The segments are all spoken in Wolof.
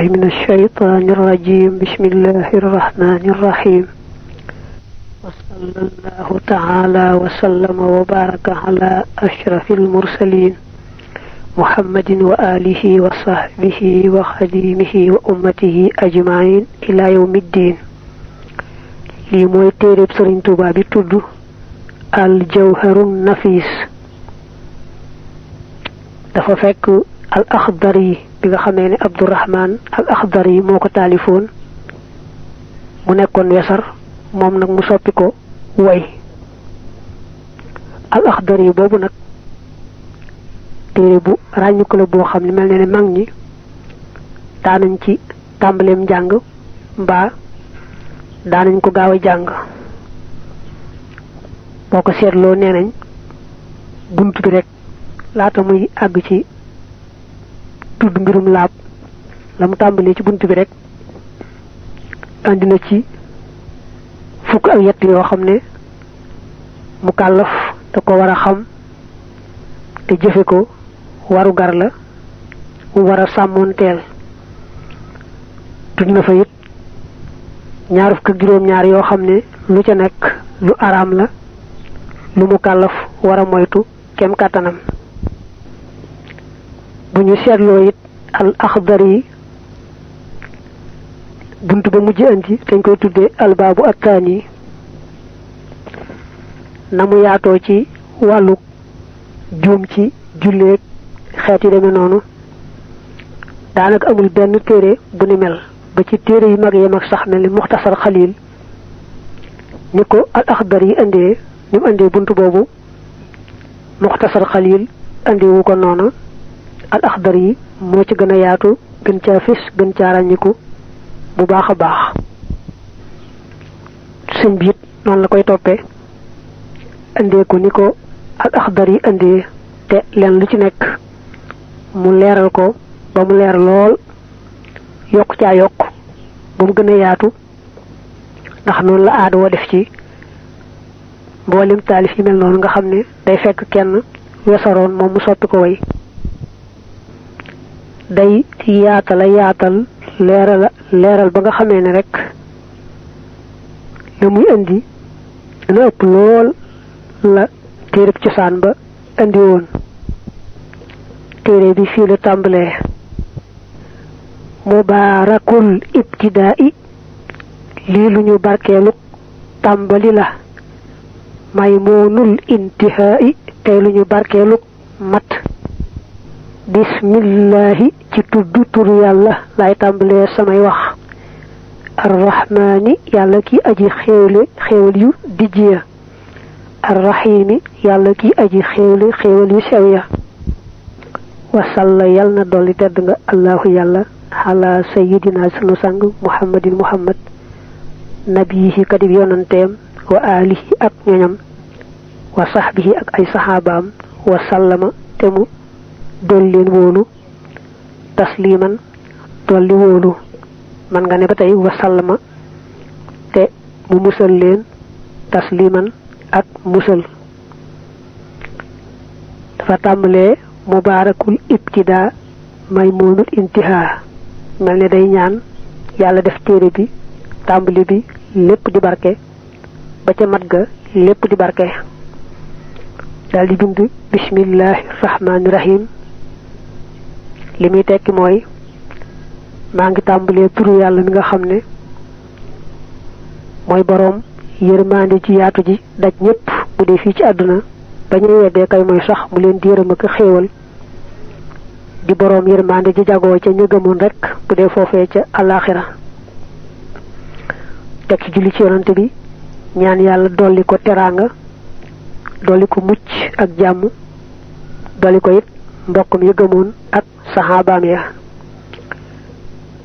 من الشيطان الرجيم بسم الله الرحمن الرحيم وصلى الله تعالى وسلم وبارك على أشرف المرسلين محمد وآله وصحبه وخديمه وأمته أجمعين إلى يوم الدين لي موي تيرب سيرن توبا بي تود الجوهر النفيس دا فا فك الأخضري biga xamé ni Abdurrahman al Akhdari moko talifon mu nekkon wessar mom nak mu soppi ko way al Akhdari bobu nak téré bu rañu ko la bo xamni melni ne mag ñi daanañ ci tambalem jang mba daanañ ko gaawa jang boko sétlo nenañ buntu bi rek laata muy ag ci tudd mbirum laab la mu tàmbalee ci buntu bi rek andi na ci fukk ak yett yoo xam ne mu kàllaf da ko war a xam te jëfe ko waru gar la mu war a sàmmoonteel tudd na fa it ñaar fukk ak juróom-ñaar yoo xam ne lu ca nekk lu araam la lu mu kàllaf war a moytu kem kàttanam buñu sétlo it al Akhdari buntu ba mujj andi dañ koy tuddé al babu attani namu yaato ci walu joom ci julle xéti démé nonu daanaka amul benn téré bu ni mel ba ci téré yu mag yam ak sax mel ni mukhtasar khalil niko al Akhdari andé nim andé buntu bobu mukhtasar khalil andé wu ko nonu al Akhdari mo ci gëna yaatu gën ca fis gën ca rañiku bu baaxa baax señ bi non la koy topé andé ko niko al Akhdari andé té lén lu ci nek mu léral ko ba mu lér lool yok ca yok bu mu gëna yaatu ndax non la aadu wa def ci mbolim talif yi mel non nga xamné day fekk kenn wessaron mom mu soppi ko way day yaatal leral ba nga xamé né rek lamuy andi dana ëpp lool la téré ci saan ba andi won téré bi fi la tambalé mubarakul ibtida'i li luñu barkélu tambali la maymunul intihai tay luñu barkélu mat bismillahi ci tuddu tur yalla lay tambalé samay wax arrahmani yalla ki aji xewal yu dijiya arrahimi yalla ki aji xewal yu sewya wa salla yalna doli tedd nga allah yalla ala sayyidina sunu sang muhammadin muhammad nabihi kadib yonantem wa alihi ak ñoñam wa sahbihi ak ay sahabam wa sallama temu dollen wolu tasliman dolli wolu man nga ne batay wa sallama te mu musal len tasliman ak musal dafa tambalé mubarakul ibtida maymunul intiha melne day ñaan yalla def téré bi tambali bi lepp di barké ba ca mat ga lepp di barké dal di bind bismillahir rahmanir rahim limi tekki moy ma ngi tambalé turu yalla mi nga xamné moy borom yermande ci yaatu ji daj ñepp bu dé fi ci aduna bañu wédé kay moy sax mu leen diiram ak xéewal di borom yermande ji jago ci ñu gëmon rek bu dé fofé ci alakhirah tek ci julli ci yonante bi ñaan yalla dolli ko teranga dolli ko mucc ak jamm dolli ko yit mbokam yu gëmon ak sahabaam ya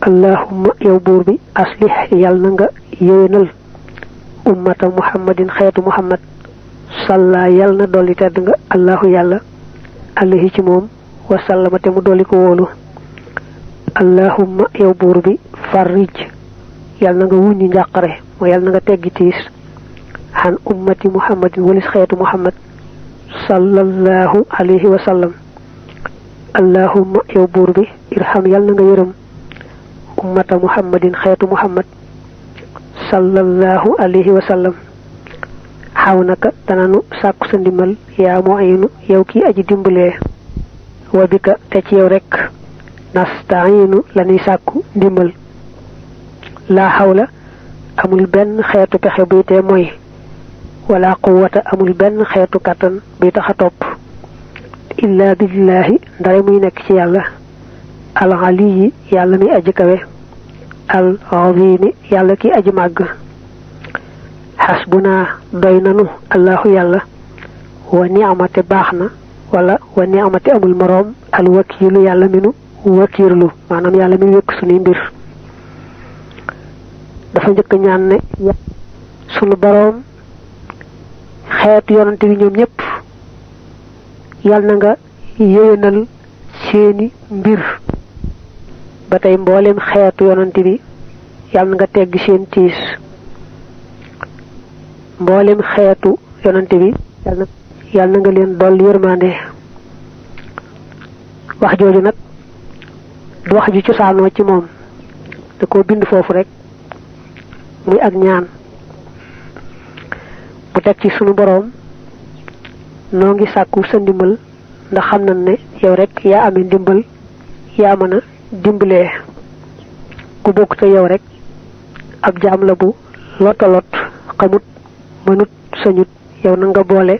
allahumma yow buur bi aslih yalna nga yewenal ummata muhammadin khaytu muhammad salla yalna dolli tedd nga allahu yalla alayhi ci mom wa sallama te mu dolli ko wolu allahumma yow buur bi farrij yalna nga wuñu njaqare mo yalna nga teggi tiis han ummati muhammadin walis khaytu muhammad sallallahu alayhi wa sallam allahumma yow buur bi irham yalna nga yërëm ummata muhammadin xeetu muhammad sallallahu alayhi wa sallam xawnaka dananu sàkku sa ndimbal yaa mu'inu yow ki aji dimbalee wa bika te ci yow rek nastainu lanuy sàkku ndimbal laa xawla amul benn xeetu pexe buy tee mooy wala quwwata amul benn xeetu kàttan buy tax a topp illa billahi ndare muy nekk ci yàlla al aliyi yàlla mi aji kawe al azimi yàlla ki aji màgg xasbuna doy nanu allahu yàlla wa ni'amate baax na wala wa ni'amate amul moroom al wakiilu yàlla minu wakiirlu maanaam yàlla mi wékk sunuy mbir dafa njëkk ñaan ne sunu boroom xeetu yonante bi ñoom ñëpp yàlla na nga yéwénal seeni mbir ba tey mbooleem xeetu yonante bi yàlla na nga tegg seen tiis mbooleem xeetu yonante bi yàlla na nga leen dolli yërmande wax jooju nag du wax ju cosaanoo ci moom da koo bind foofu rek muy ak ñaan bu teg ci sunu boroom noo ngi sàkku sa ndimbal ndax xam nañ ne yow rek yaa amee ndimbal yaa mën a dimbalee ku bokk te yow rek ab jaam la bu lottalot xamut mënut sañut yow na nga boole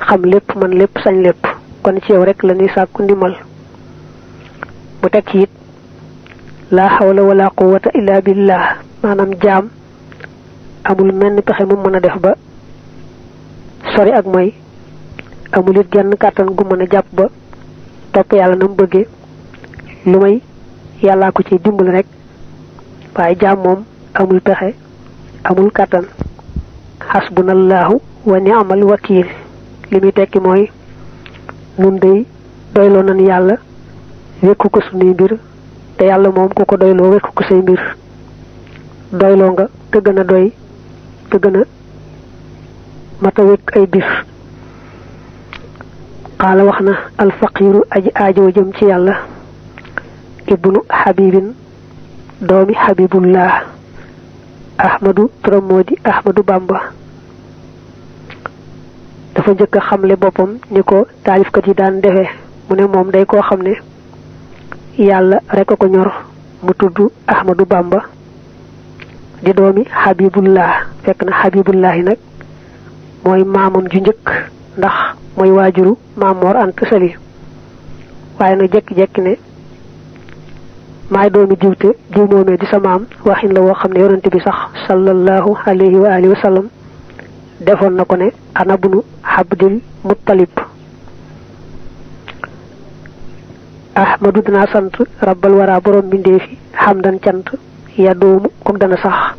xam lépp man lépp sañ lépp kon ci yow rek la ñuy sàkku ndimbal bu teg ci it laa xawla wala quwwata illa billah maanaam jaam amul menn pexe mu mën a def ba sori ak mooy amul it genn kàttan gu mën a jàpp ba topp yàlla na mu bëggee lu may yàllaa ko ci dimbal rek waaye jaam moom amul pexe amul kàttan xasbunallahu wa ni'mal wakiil li muy tekki mooy nun day doyloo nañ yàlla wékku ko sunuy mbir te yàlla moom ku ko doyloo wékku ko say mbir doyloo nga te gën a doy te gën a mata wékk ay bir qaala wax na alfaqiru aji aajoo jëm ci yàlla ibnu xabibin doomi xabibullah ahmadu turam moo di ahmadu bamba dafa njëkk a xamle boppam ni ko taalifkat yi daan defee mu ne moom day koo xam ne yàlla rek a ko ñor mu tudd ahmadu bamba di doomi xabibullah fekk na xabibullahi nag mooy maamam ju njëkk ndax mooy waajuru Maamoor Anta Sali waaye nag jekki-jekki ne maay doomi diwte diw moomee di sa maam waxin la woo xam ne yonante bi sax sallallahu alayhi wa alihi wa sallam defoon na ko ne ana bunu Abdul Muttalib ahmadu dinaa sant rabbal wara borom mbindeefi xamdan cant ya doomu comme dana sax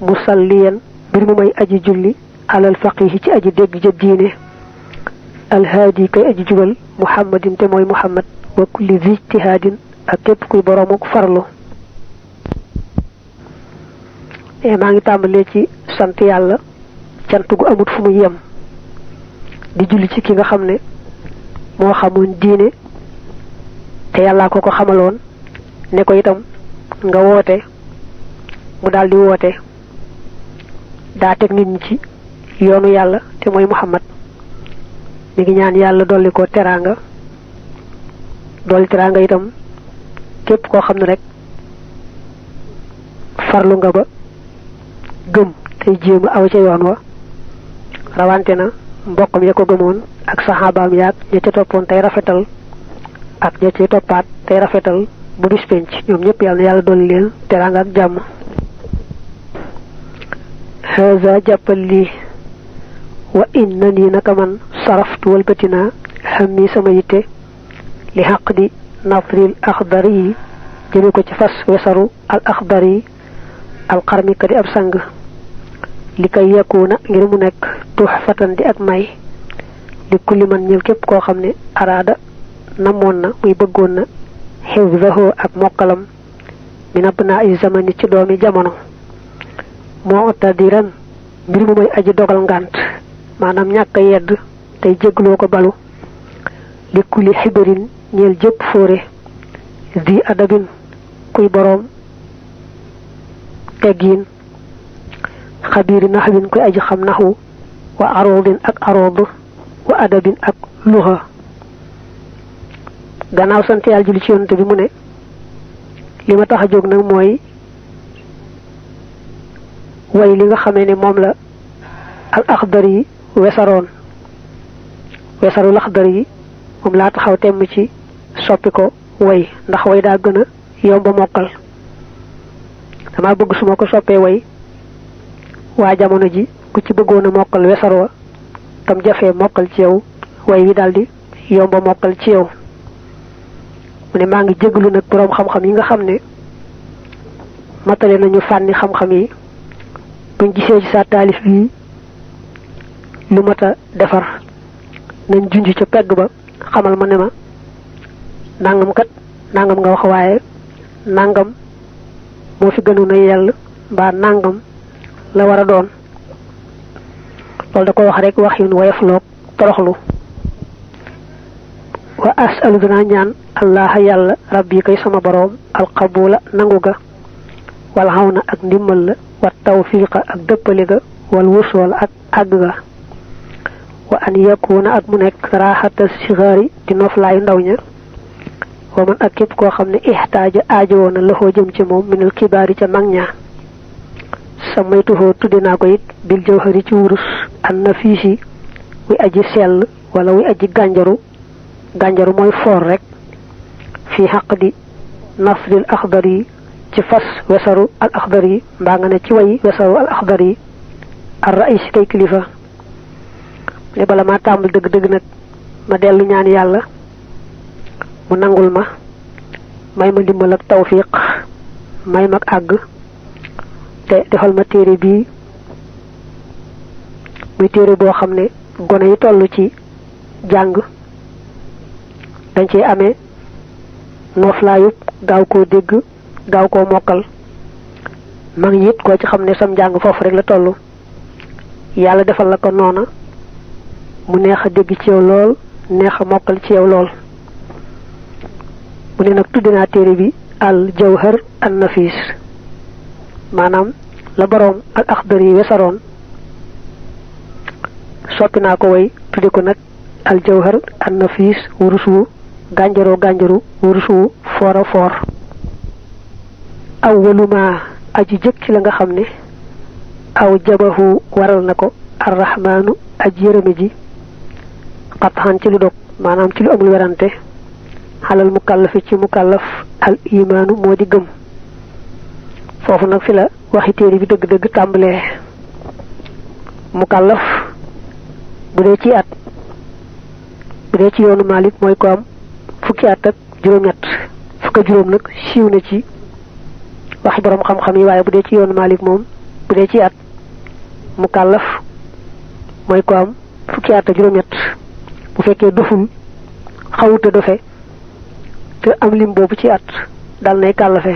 musalliyan mbir mu may aji julli alal faqihi ci aji dégg ja diine alhaadi kay aji jubal muhammadin te mooy muhammad wa kulli zijtihaadin ak képp kuy boroomuk farlu maa ngi tàmbalee ci sant yàlla cant gu amut fu muy yem di julli ci ki nga xam ne moo xamoon diine te yàllaa ko ko xamaloon ne ko itam nga woote mu daldi woote daa teg nit ñi ci yoonu yàlla te mooy muhammad mi ngi ñaan yàlla dolli ko teraanga dolli teraanga itam képp koo xam ne rek farlu nga ba gëm tey jéem a aw ca yoon wa rawante na mbokkam ya ko gëmoon ak saxaabaam yaag ña ca toppoon tey rafetal ak ña ca toppaat tey rafetal bu bis penc ñoom ñëpp yàlla na yàlla dolli leen teraanga ak jàmm haza jàppal lii wa inna nii naka man saraftu walbatina xammi sama yitte li xaq di nafril axdari yi jëme ko ci fas wesaru al axdari yi al xarmi ka di ab sang li kay yakuna ngir mu nekk tuxfatan di ak may li kulli man ñël képp koo xam ne araada namoon na muy bëggoon na xifdahu ak mokkalam min abnaa ay zamani ci doomi jamono moo ottadiran mbir mu may aji dogal ngànt maanaam ñàkk a yedd tey jégloo ko balu li kulli xibarin ñeel jëpp fóore di adabin kuy boroom teggiin xabiiri naxwin koy aji xam naxwu wa aroodin ak arood wa adabin ak luxa gannaaw sant yàlla julli ci yonent bi mu ne li ma tax a jóg nag mooy way li nga xamee ne moom la al axdar yi wesaru laxdar yi moom laa taxaw temm ci soppi ko way ndax way daa gën a yomba mokkal dama bëgg su ma ko soppee way waa jamono ji ku ci bëggoon a mokkal wesar wa tam jafee mokkal ci yow way wi daldi yomba mokkal ci yow mu ne maa ngi jéglu nag boroom xam-xam yi nga xam ne matale nañu fànni xam-xam yi buñ gisee ci sa taalif bi lu mat a defar nañ junj ca pegg ba xamal ma ne ma nangam kat nangam nga wax waaye nangam moo fi gënoon a yell mbaa nangam la war a doon loolu da ko wax rek wax yun woyof loog toroxlu wa asalu danaa ñaan allah yàlla rabbi kay sama boroom alqabula nangu ga wal xawna ak ndimmal la wa tawfiqa ak dëppale ga wal wusool ak àgg ga wa an yakuna ak mu nekk raaxata sigaari di noflaayu ndaw ña wa man ak képp koo xam ne ixtaaja aajowoo na loxoo jëm ci moom minal kibaari ca mag ña samaytuhoo tudde naa ko it bil jawhari ci wurus an nafiisi wi aji sell wala wi aji gànjaru mooy foor rek fii xaq di nasril axdar yi ci fas wesaru al axdar yi mbaa nga ne ci way wesaru al axdar yi ar raïs kay kilifa ne bala maa tàmbal dëgg-dëgg nag ma dellu ñaan yàlla mu nangul ma may ma ndimbal ak tawfiq may mag àgg te defal ma téere bii muy téere boo xam ne gone yi toll ci jàng dañ ci amee nooflaayub gaaw koo dégg gaaw koo mokkal mag ñi it koo ci xam ne sam njàng foofu rek la toll yàlla defal la ko noona mu neex a dégg ci yow lool neex a mokkal ci yow lool mu ne nag tudde naa téere bi al jawhar an nafis maanaam la boroom al axdar yi wesaroon soppi naa ko way tudde ko nag al jawhar an nafis wurusu gànjaru wurusu foora foor awwaluma aji jëkk ci la nga xam ne aw jabahu waral na ko arrahmaanu aji yërëme ji xatxan ci lu dog maanaam ci lu amul werante xalal mukallafi ci mukallaf al imaanu moo di gëm foofu nag fi la waxi téere bi dëgg-dëgg tàmbalee mukallaf bu dee ci at bu dee ci yoonu Maalik mooy ko am fukki at ak juróom-ñett fukk ak juróom nag siiw na ci waxi borom xam-xam yi waaye bu dee ci yoonu Maalik moom bu dee ci at mukallaf mooy ko am fukki at ak juróom-ñett bu fekkee doful xawuta dofe te am lim boobu ci at dal nay kàllafe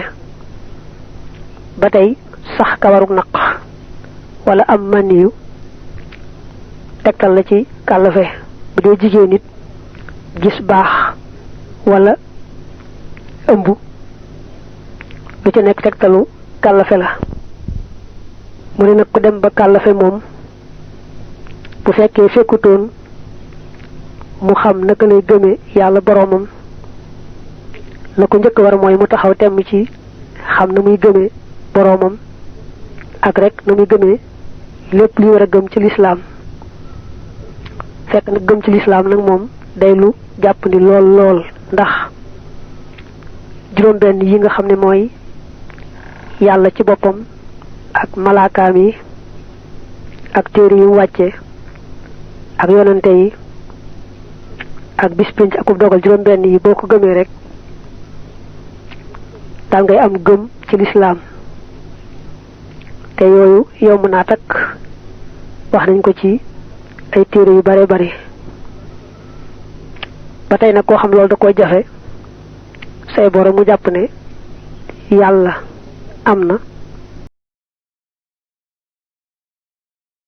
ba tey sax kawarug naq wala am maniyu tegtal la ci kàllafe bu dee jigéen nit gis baax wala ëmb lu ci nekk tegtalu kàllafe la mu ne nag ku dem ba kàllafe moom bu fekkee fekkutoon mu xam naka lay gëme yàlla boroomam la ko njëkk war mooy mu taxaw temm ci xam na muy gëme boroomam ak rek na muy gëmee lépp li war a gëm ci lislaam fekk nag gëm ci lislaam nag moom day lu jàpp ni lool ndax juróom-benn yi nga xam ne mooy yàlla ci boppam ak malaakaam yi ak téere yu wàcce ak yonante yi ak bis pénc akub dogal juróom-benn yi boo ko gëmee rek dal ngay am gëm ci lislaam te yooyu yomb naa takk wax nañ ko ci ay téere yu bare bare ba tey nag koo xam loolu da koy jafe say borom mu jàpp ne yàlla am na